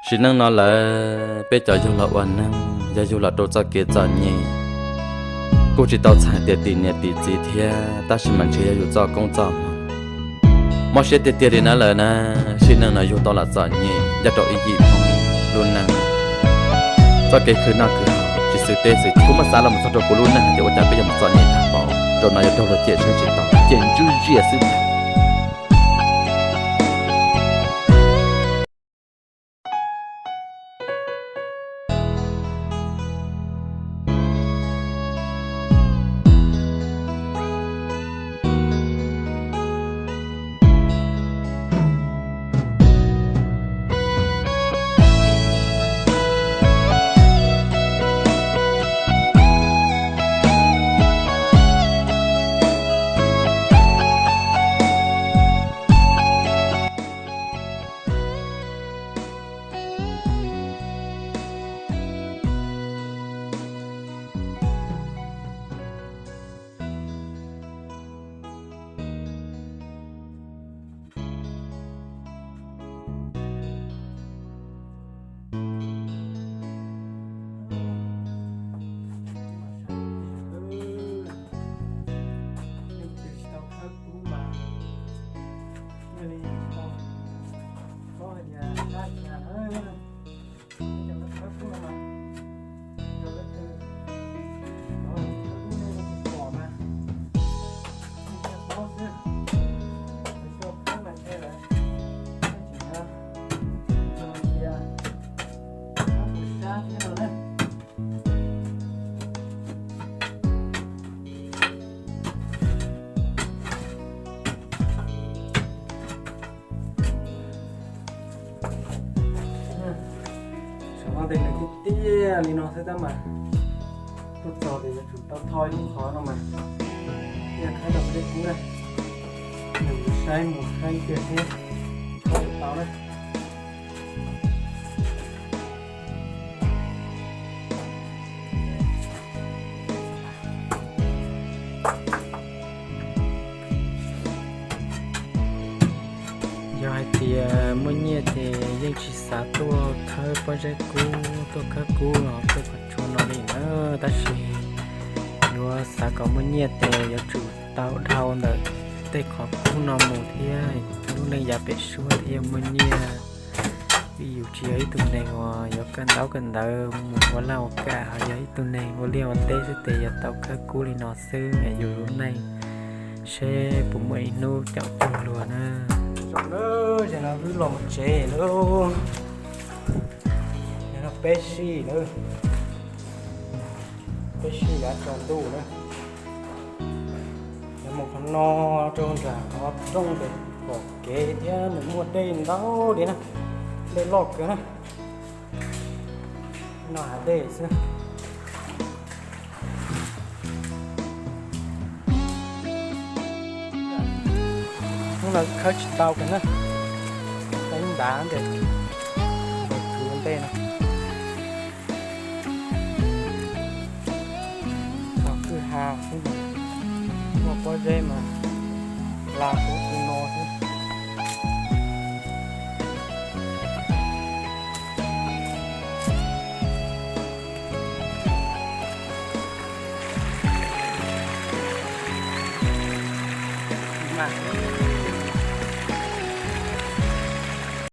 Sim neej no lawm peb cov yug los ua neeg, yog yug los rau txoj kev txom nyem, kuj tsis tau txhais tias tim niam tim txiv thiab, tab sis mas ntshe yog yus txoj koob txoj hmoov. Mob siab tiag tiag li na lawm na, sim neej no yug tau los txom nyem nyob rau ib yim hmoob lub neej. Txoj kev khwv noj khwv haus tsis xwm teb xwm chaw, kuv muab xav los mus txog rau kuv lub neej hais tias ua cas peb yuav mus txom nyem tag npaum, zaum no yuav raug luag cem seb tsis tau, cem ntsuj ziaj xwb ntag. Saum no ces nws tiaj tiaj li no xwb tab mas tuaj txog ces yuav tsum tau tho ib lub qhov no mas thiaj khawb tau peb dej kub na. Nws mus saib mus saib kiag seb tau na. Yog hais tias muaj nyiaj ces yeej tsis xav tuaj khawb pob zeb kub, tuaj khawb kub los tuaj kom tsuag no li na, tab sis yuav xav kom muaj nyiaj ces yuav tsum tau dhau ntawm tej qhov kub no mus thiab, lub neej yav pem suab thiaj muaj nyiaj. Vim yus tsis yog ib tug neeg uas yuav kawm ntaub kawm ntawv mus ua laj ua kam, ho yog ib tug neeg ua liaj ua teb xwb ces yuav tau khawb kub li no xwb es yus lub neej seb puas muaj ib hnub caum cuag luag na. Zoo na, ces no wb los mus tsev lawm, no peb sij lawm, peb sij yav tsaus ntuj na. Yuav mus qhov no rau nram qhov rooj ces pom kev thiab nws muaj dej ntau li na, dej loj kawg na. No hav dej xwb. Hnub no khawb tsis tau kiag na, tau ib ntav ntawm tus ntej no. Txog kwj ha xwb, muaj pob zeb mas la kuv tus